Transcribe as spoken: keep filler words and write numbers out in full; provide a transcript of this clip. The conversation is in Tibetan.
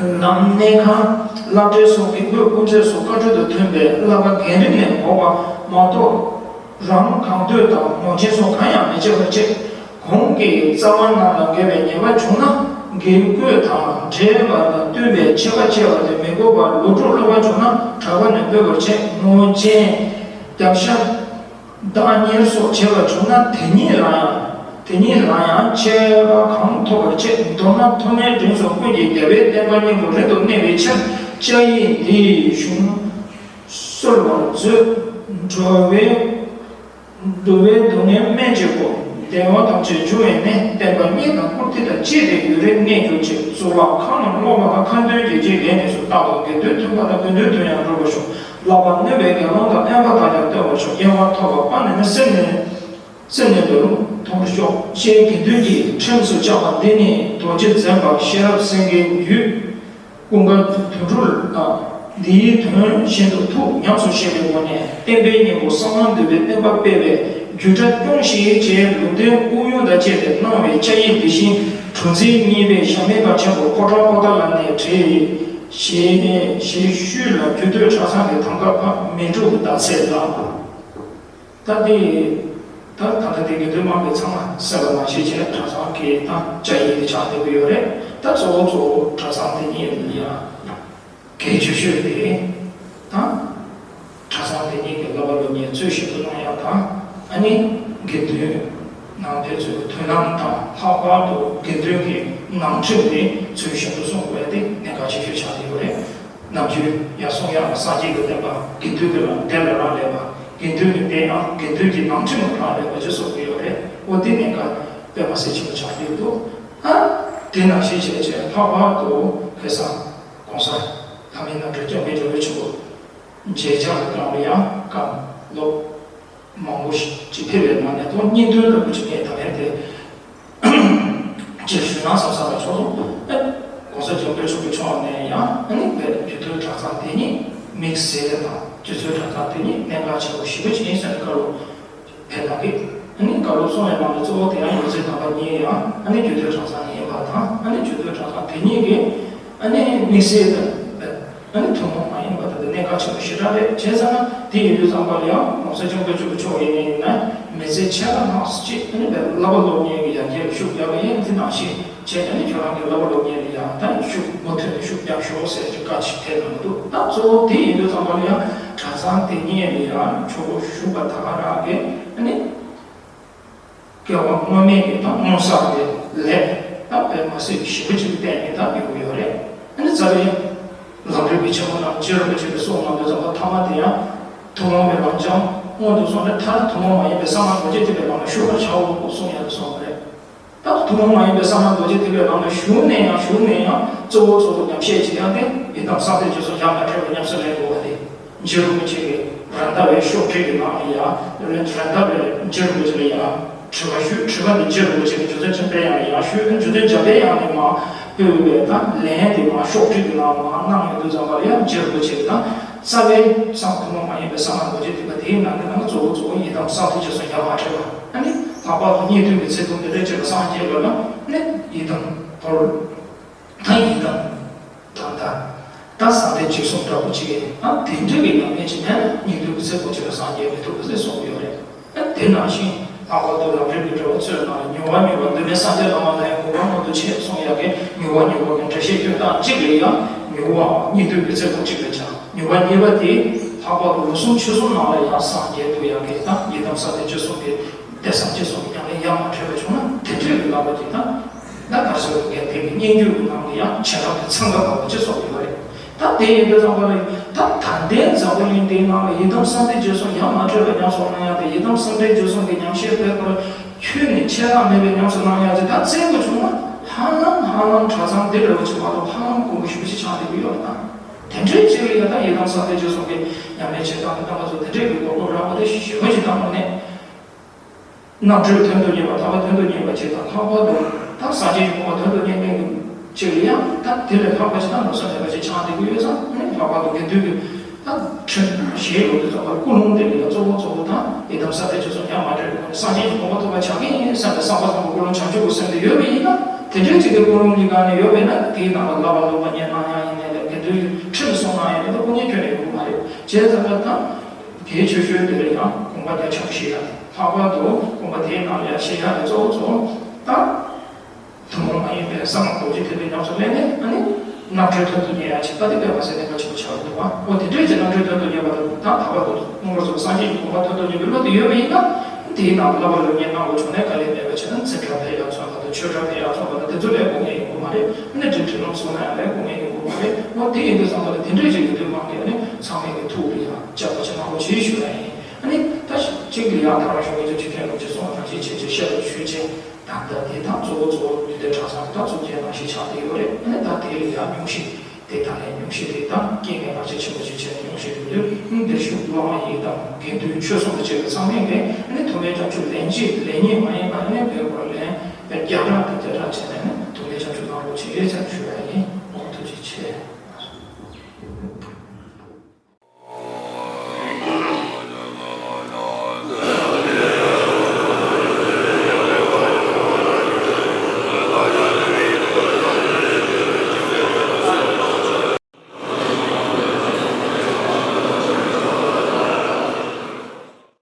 ནམ་གནས་ཁང་། བླ་བྲེ་སོགས་ཀྱི་དབུས་དབུ་མཛད་སོགས་བཀའ་འཁྲོལ་དུ་ཐོན་པའི་བསླབ་པ་རྒན་རིམ་ནས་འགོག་པ་མ་གཏོགས། རང་གང་འདོད་དང་ངོ་རྒྱལ་སོགས་གང་ཡང་མི་བྱེད་པར་བྱེད། གོང་གི་རྩ་བ་རྣམས་ལ་འགལ་བའི་ཉེས་པ་བྱུང་ན། དགེ་བསྐོས་དང་འབྲེལ་བ་དང་བསྟུན་པའི་ཆད་པ་བཅད་པ་དེ་མི་དགོས་པར་ལོ་དྲུག་སློབ་པ་བྱུང་ན་གྲྭ་པ་ནས་འབོད་པར་བྱེད། ངོ་རྒྱལ། རྒྱབ་ཤ། བདག་གཉེར་སོགས་བྱེད་པ་བྱུང་ན་དེ་ཉིད་ལ་ཡང་། དེ་ཉིད་ལ་ཡང་ཆད་པ་གང་ཐོབ་པར་བྱེད། མདོར་ན་མཐོ་དམན་འབྲིང་གསུམ་ཀུན་གྱི་རྒྱལ་བའི་བསྟན་པ་སྙིང་པོ་རིང་དུ་གནས་པའི་ཕྱིར་བཅའ་ཡིག་འདིའི་གཞུང་གསོལ་བར་མཛོད། འགྲོ་བའི། འགྲོ་བའི་སྡུག་བསྔལ་སྨན་གྱི་སྒོ། བདེ་བ་ཐམས་ཅད་འབྱུང་བའི་གནས། བསྟན་པ་སྙིང་དང་བཀུར་སྟི་དང་བཅས་ཏེ་ཡུན་རིང་གནས་གྱུར་ཅིག་གཙུག་ལག་ཁང་རྣམས་སློབ་མ་དང་ཁ་འདོན་གྱི་རྗེས་ལེགས་ཉེས་སུ་བརྟག་ཏུ་དགེ་འདུན་མཐུན་པ་དང་དགེ་འདུན་མཐུན་ཡང་འགྲུབ་པར་ཤོག་བསླབ་པ་ནོད་པའི་དགེ་སློང་དང་ཕན་པ་དག་ཀྱང་བསྟེན་པར་ཤོག་དབྱེ་བ་ཐོབ་པ་པ་ནི་ནི་སེམས་ནི། སེམས་ནི་ལུས་ལུང་མཐོང་ཤོག་ཅེས་དགེ་འདུན་གྱི་ཁྲིམས་སུ་བཅའ་བ་འདི་ནི་རྡོ་རྗེ་འཛིན་པ་ཤེས་རབ་སེང་གེའི་རྒྱུད། ཀུན་དགའ་དོན་གྲུབ་ལ། འདིའི་དོན་བཞིན་དུ་ཐུགས་ཉམས་སུ་བཞེས་པའི་སྒོ་ནས་བསྟན་པའི་སྙིང་པོ་གསང་སྔགས་འདུས་པའི་བསྟན་པ་སྤེལ་བའི་རྒྱུ་གྲྭ་སྐྱོང་ཞིག་ཅེས་ལུང་བསྟན་དབུགས་དབྱུང་དང་བཅས་ཏེ་གནང་བའི་བཅའ་ཡིག་འདི་བཞིན་གྲུ་འཛིན་གཉིས་པའི་ཞྭ་མོའི་བར་ཆེན་པོ་ཕོ་བྲང་པོ་ཏཱ་ལ་ནས་བྲིས། ཞེས་ཞེས་ཞུས་ལ་རྒྱུད་སྟོད་གྲྭ་ཚང་གི་ཐང་ཀ་ཕ་མེ་འབྲུག་གི་ཟླ་ཚེས་ལ། ད་དེ། ད་ད་ལྟ་དེ་དགེ་འདུན་དམངས་ཀྱི་ཚང་མ་གསན་པ་ནང་བཞིན་བྱས་གྲྭ་ཚང་གི་ད་བཅའ་ཡིག་དེ་ཆགས་བསྡད་ཀྱི་ཡོད་རེད། ད་གཙོ་བོ་གཙོ་བོ་གྲྭ་ཚང་དེ་གཉིས་ལ་ཡང་གལ་ཆེ་ཤོས་དེ་ད་གྲྭ་ཚང་དེ་གཉིས་ཀྱི་བསླབ་པ་སློབ་གཉེར་འཚོལ་ཞིབ་ཏུ་གནང་ཡག་དང་ཨ་ནི་དགེ་འདུན་ནང་ཕན་ཚུན་གྱི་མཐུན་ལམ་དང་ལྷག་པར་དུ་དགེ་འདུན་གྱི་ནང་ཁྲིམས་དེ་འཚོལ་ཞིབ་ཏུ་སྲུང་དགོས་ཡག་དེ་གནད་འགག་ཆེ་ཤོས་ཆགས་བསྡད་ཡོད་རེད། ནམ་རྒྱུན་ཡར་གསུང་ཡག་ལ་སངས་རྒྱས་ཀྱི་བསྟན་པ་དགེ་འདུན་གྱི་ལམ་བསྟན་ལ་རག་ལས་པ། དགེ་འདུན་གྱི་བསྟན་ཡང་དགེ་འདུན་གྱི་ནང་ཁྲིམས་ལ་རག་ལས་པ་ཅེས་གསུངས་ཀྱི་ཡོད་རེད། འོ་དེ་གནད་འགག་དཔེ་མ་སྲིད་ཆེན་པོ་ཆགས་ཀྱི་འདུག་ཨ། དེ་ནང་བཞིན་བྱས་བྱས་ལྷག་པར་དུ་ཁ་སང་༸གོང་ས་ལྷ་མིའི་རྣམ་གྲོལ་སྐྱབས་མགོན་རྒྱལ་བའི་ཆེན་པོ་མཇལ་བཅར་ལ་བཏང་བའི་ཡང་སྐབས་ལོ་མང་པོ་ཞིག་ཅིག་ཕེབས་པའི་ནང་ནས་ཐོག་སྙིང་དོན་ལ་བུ་ཅིག་ངས་ད་ལན་དེ་ཅེས་ཞུ་ན་བསམ་བསམ་ལ་ཆོག་སོང་། ཨེ། ༸གོང་ས་༸སྐྱབས་མགོན་ཆེན་པོ་མཆོག་ནས་ཡང་ཨ་ནི་བོད་རྒྱུད་སྟོད་གྲྭ་ཚང་དེ་ཉིད་དམིགས་བསལ་དང་རྒྱུད་ཚོད་གྲྭ་ཚང་དེ་ཉིད་གནད་འགག་ཆེན་པོ་ཞེ་པོ་ཅིག་ཡིན་ཟེར་ནས་བཀའ་སློབ་ཕེབས་གནང་གི། ཨ་ནི་བཀའ་སློབ་གསུང་བའི་ནང་དུ་གཙོ་བོ་དེ་ཡང་ཡོངས་འཛིན་དམ་པ་ཉིད་ཡང་ཨ་ནི་རྒྱུད་སྟོད་གྲྭ་ཚང་ཡིན་པ་དང་ཨ་ནི་རྒྱུད་སྟོད་གྲྭ་ཚང་དེ་ཉིད་ཀྱི་ཨ་ནི་དམིགས་བསལ་དང་། ཨ་ནི་ཐུན་མོང་མ་ཡིན་པ་དེ་གནད་འགག་ཆེན་པོ་ཞེ་དྲག་རེད། བྱས་ཙང་ན་དེ་ཡིན་དུས་ཙམ་པ་ལ་ཡང་༸གོང་ས་༸སྐྱབས་མགོན་ཆེན་པོ་མཆོག་ཡིན་ནའི་ཡིན་ན་མི་ཚེ་ཕྱེད་ཀ་ནང་གཅིག་ཨ་ནི་བསླབ་པ་སློབ་གཉེར་གྱི་ཡར་རྒྱས་ལ་ཤུགས་རྒྱག་པ་ཡིན། དེ་ནང་བཞིན་བྱས་ཨ་ནི་ཁྱོད་རང་གི་བསླབ་པ་སློབ་གཉེར་ལ་ཡང་ད་ཤུགས་མུ་མཐུད་ནས་ཤུགས་རྒྱག་ཤོག་ཟེར་གྱི་བཀའ་ཞིག་ཕེབས་གནང་འདུག་ད་གཙོ་བོ་དེ་ཡིན་དུས་ཙམ་པ་ལ་ཡང་གྲྭ་ཚང་དེ་གཉིས་ལ་ཡང་ཆོས་སྒོ་ཞུགས་པ་ད་ག་རང་གི་ཨ་ནི། སྐྱེ་བ་སྔོན་མའི་གི་དང་སྔོན་བསགས་ཀྱི་ལས་དང་དཔེ་མ་སྲིད་ཞིབ་པོ་ཅིག་བསྟན་ནས་ད་ཡོང་གི་ཡོད་རེད། ཨ་ནི་རྩ་བའི་ལམ་རིམ་གྱི་ཆེན་མོ་རྣམས་རྗེ་རིན་པོ་ཆེ་གི་གསུང་ནང་དུ་ཙམ་པ་ཐ་མ་དེ་ཡང་ཐུན་མོང་བའི་ལམ་སྦྱང་སྔོན་དུ་སོང་ནས་མཐར་ཐུན་མོང་མ་ཡིན་པའི་གསང་སྔགས་རྡོ་རྗེ་ཐེག་པའི་ལམ་ལ་ཞུགས་པར་བྱའོ་གསུང་ཡག་གི་གསུངས་པ་རེད། ད་ཐུན་མོང་མ་ཡིན་པའི་གསང་སྔགས་རྡོ་རྗེ་ཐེག་པའི་ལམ་ལ་ཞུགས་ནས་ཡང་ཞུགས་ནས་ཡང་གཙོ་བོ་གཙོ་བོ་ཉམས་བཞེས་བྱེད་ཡག་དེ་ཡི་དམ་གསང་བདེ་རྗེས་སུ་ཡང་མ་འཕྲད་པ་ཉམས་སུ་ལེན་དགོས་པ་དེ། རྗེ་རིན་པོ་ཆེ་གིས་རན་ཏ་བའི་ཤོག་དྲིལ་གྱི་ནང་ལ་ཡང་རན་ཏ་བའི་རྗེ་རིན་པོ་ཆེ་ལ་ཡང་དྲི་བ་ཞུས། དྲི་བ་འདི་རྗེ་རིན་པོ་ཆེ་གིས་རྗེ་བཙུན་འཇམ་པའི་དབྱངས་ལ་ཡང་ཞུས། རྗེ་བཙུན་འཇམ་པའི་དབྱངས་ནས་མར་སྤེལ་བའི་ད་ལན་དེ་མར་ཤོག་དྲིལ་གྱི་ནང་མར་གནང་ཡོང་དུས་ཙམ་པ་ལ་ཡང་རྗེ་རིན་པོ་ཆེ་གིས་ད་རྩ་བའི་གསང་ཐུན་མོང་མ་ཡིན་པའི་གསང་སྔགས་རྡོ་རྗེ་ཐེག་པ་དེའི་ནང་གི་ནང་གཙོ་བོ་གཙོ་བོ་ཡི་དམ་གསང་བདེ་རྗེས་སུ་ཡང་མ་འཕྲད་པ། ཨ་ནི་ལྷག་པར་དུ་བརྙས་བཅོས་ཀྱི་ཚིག་དུམ་དེ་འདྲ་བྱས་པ་སངས་རྒྱས་པ་ལ་ནི་ཡི་དམ་དོར། ད་ཡི་དམ། ད་ད། ད་གསང་བདེ་འཇིགས་གསུམ་འདྲ་པོ་ཅིག་ཨ་དེ་འདྲ་གི་ཉམས་ལེན་ཅིག་མེད་ན་བརྙས་བཅོས་ཀྱི་ཚིག་པོ་ཅིག་ལ་སངས་རྒྱས་མི་ཐུབ་པ་ཟེར་གསུངས་ཡོད་རེད། ཨ་དེ་ནང་བཞིན་ལྷག་པར་དུ་ལམ་རིམ་གྱི་འགྲོ་བ་ཚོའི་ནང་ལ་མྱུར་བ་མྱུར་བ་མདོ་སྨད་སངས་རྒྱས་བླ་མ་ལྷའི་གོ་འཕང་མངོན་དུ་བྱེད་གསུངས་ཡག་གི་མྱུར་བ་མྱུར་བ་གི་འགྲེལ་བཤད་སྐྱོན་སྟངས་གཅིག་ལ་ཡང་མྱུར་བ་བརྙས་བཅོས་ཀྱི་ཚིག་པོ་གཅིག་ལ་སྦྱར། མྱུར་བ་གཉིས་པ་དེ་ལྷག་པར་དུ་ལོ་གསུམ་ཕྱོགས་གསུམ་ནང་ལ་ཡང་སངས་རྒྱས་ཐུབ་ཡག་གི་ད་ཡི་དམ་གསང་བདེ་འཇིགས་གསུམ་གྱི་དེ་སངས་རྒྱས་གསུམ་གྱི་ཉམས་ལེན་ཡང་མ་འཕྲད་པ་བྱུང་ན་དེ་འདྲའི་གི་ལབ་པ་ཅིག་དང་། ད་ག་རེ་ཟེར་དགོས་རེད། དེ་གི་སྙན་བརྒྱུད་ཀྱི་ནང་གི་ཡང་བྱིན་རླབས་ཀྱི་ཚན་ཁ་འབབ་པ་ཅིག་སོགས་ཡོད་རེད། ད་དེ་ཡིན་དུས་ཙམ་པ་ལ་ད་ད་ལྟའི་འཛམ་བུ་གླིང་འདིའི་ནང་ལ་ཡི་དམ་གསང་བདེ་འཇིགས་གསུམ་ཡང་མ་འཕྲད་པ་ཉམས་སུ་བླང་ཡག་དེ་ཡི་དམ་གསང་བདེ་འཇིགས་གསུམ་གྱི་ཉམས་བཞེས་དཔེ་ཁོ་རང་ཁྱོན་ནས་ཆད་ལྷག་མེད་པའི་ཉམས་སུ་བླང་ཡག་ཅིག་ད་བཙལ་དགོས་བྱུང་ན་ཧ་ལམ་ཧ་ལམ་གྲྭ་ཚང་འདི་འདྲ་བོ་ཅིག་མ་གཏོགས་ཧ་ལམ་དཀོན་པོ་ཞེ་པོ་ཅིག་ཆགས་བསྡད་ཀྱི་ཡོད་རེད། ད་དེ་འདྲའི་ཅིག་ལ་ཡང་ད་ཡི་དམ་གསང་བདེ་འཇིགས་གསུམ་གྱི་ཉམས་ལེན་བྱེད་སྟངས་དེ་ད་ང་ཚོ་དེ་འདྲའི་གི་གོ་སྐབས་རག་པ་དེ་ཞེ་པོ་ཅིག་ད་དངོས་གནས། རྣམ་གྲོལ་དོན་དུ་གཉེར་བ་ཐར་པ་དོན་དུ་གཉེར་བ་ཅིག་དང་ལྷག་པར་དུ་ད་སངས་རྒྱས་ཀྱི་གོ་འཕང་དོན་དུ་གཉེར་མཁན་གྱི་ཅིག་ལ་ཡང་ད་དེ་ལས་ལྷག་པ་ཅིག་ད་ནོར་ས་མེད་པ་ཅིག་ཆགས་བསྡད་ཀྱི་ཡོད་ཙང་ཨ་ནི་ལྷག་པར་དུ་དགེ་འདུན་གྱི་ད་ཁྲིམས་བཞེས་ཡོང་དུས་ཙམ་པར་ཀུན་སློང་དེ་ལ་ཡང་གཙོ་བོ་གཙོ་བོ་དང་ཡི་དམ་གསང་བདེ་འཇིགས་གསུམ་ཡང་མ་འདྲེས་པའི་སྒོ་ནས་སངས་རྒྱས་ཀྱི་གོ་འཕང་ཐོབ་པ་བྱ་མཁན་ཡིན་བསམ་པའི་བསམ་པ་བཟང་པོ་ཀུན་སློང་བྱང་ཆུབ་ཀྱི་སེམས་དེ་ཡོད་པ་ཡིན་ན་ དེ་འདྲའི་ཅིག་གི་ཀུན་སློང་གི་སྒང་ནས་ཡོད་པས་ན། དེའི་ནང་ལ་བསླབ་པ་ལུང་པ་སྙན་གནང་ཡ་ཡིན་ནའི་རེད། དགེ་འདུན་ཁྲི་ལ་སོང་གནང་ཡ་ཡིན་ནའི་རེད། དཀོན་གཉེར་ཁྱོན་ནས་ཡོང་གི་མ་རེད། བྱས་ཙང་ད་ད་དེའི་ཆོས་ཞུ་དེ་ལ་ཡང་དགོངས་པ་བརྒྱ་ཆ་བཞེས་ཡ་དེ། ལྷག་པར་དུ་དགོངས་པ་དེའི་ནང་ལ་ཡ་བཞེས་ཡ་དེ་གཙོ་བོ་གཙོ་བོ་ད། ཐུན་མོང་མ་ཡིན་པའི་གསང་སྔགས་རྡོ་རྗེ་ཐེག་པའི་ཉམས་སུ་ལེན་ནས། ཨ་ནི་རྣམ་གྲོལ་མཐར་ཐུག་རྙེད་ཡ་ཅིག་ད་དེ་དཔེ་མ་སྲིད་གནད་འགག་ཆེན་པོ་ཆགས་འདུག་པ། འོ་དེ་འདྲའི་ཅིག་རྣམ་གྲོལ་མཐར་ཐུག་རྙེད་པ་དང་། ད་བར་དུ་སྔོན་འགྲོ་ཚོགས་སངས་རྒྱས་ཀྱི་གོ་འཕང་མཐར་ཐུག་རྙེད་པའི་བློ་དེ་ཡོད་པ་ཡིན་ན། དེའི་ནང་དུ་བསླབ་པ་ལུང་སྙན་གནང་དགོས་བྱུང་ན། དཀའ་ལས་མེད་པ་བྱས་ན་འཛིན་གྲྭ་ཕེབས་ཡག་ཚོགས་པ་དང་། ཆོས་གྲྭ་ཕེབས་ཡག་ཚོགས་པ་དང་། དེ་ཚོ་ལས་དཀོན་གཉེར་ཡོང་གི་མ་རེད། ཨ་ནི་འབྲིང་ཁྲིམས་ལུགས་སྲོལ་ན་ཡང་ལས་དཀོན་གཉེར་ཡོང་གི་མ་རེད། འོ་དེ་ཡིན་དུས་ཙམ་པ་ལ་དེ་འདྲའི་ཅིག་ཡོད་དུས་མ་གི་ཨ་ནི་ཚང་མས་ཀྱི་ཐུགས་ལ་ཡང་བཅག་པ་ཅིག་གནང་རོགས་ཞེས་ཞུ་ཡ་ཡིན། ཨ་ནི་ད་གཅིག་གི་ཡང་ད་རང་གཞུང་གི་ཆོས་མཁན་སློབ་ཆེན་སོང་བ་ནང་བཞིན་བྱས་བྱས་བཤད་པ་ཞུས་བྱས། ད་ལྟ་དེ་དང་གཙོ་བོ་གཙོ་བོ་འདུས་སྡེ་གྲྭ་ཚང་དང་གཙུག་རྒྱན་ནང་བཞིན་ཆགས་བསྡད་ཡོད་རེད། ཨ་ནི་ད་དེ་ལ་ཡང་སྙུང་གཞི་དེ་དང་ལས་སྙུང་གཞི་དེ་དང་རྐྱེན་ངན་བར་ཆད་ཆེན་པོ་ཞིག་བྱས་ནས་སྙུང་གཞི་དེ་དུས། ཨ་ནི་དེ་བཞིན་སློབ་མ་ཡིན་དང་དགེ་འདུན་ཆོས་སྲུང་དང་བཅས་པའི་ཚང་མས་ཀྱིས། ཨ་ནི་ཐུགས་ཕན་བསྐྱབ་ཆུ་ལན་གཅིག་ལན་གཉིས་མ་ཡིན་པར། ཨ་ནི་བོད་སྐོར་ལན་བརྒྱ་ཕྲག་དང་བརྒྱ་ཕྲག་བྱས་ནས།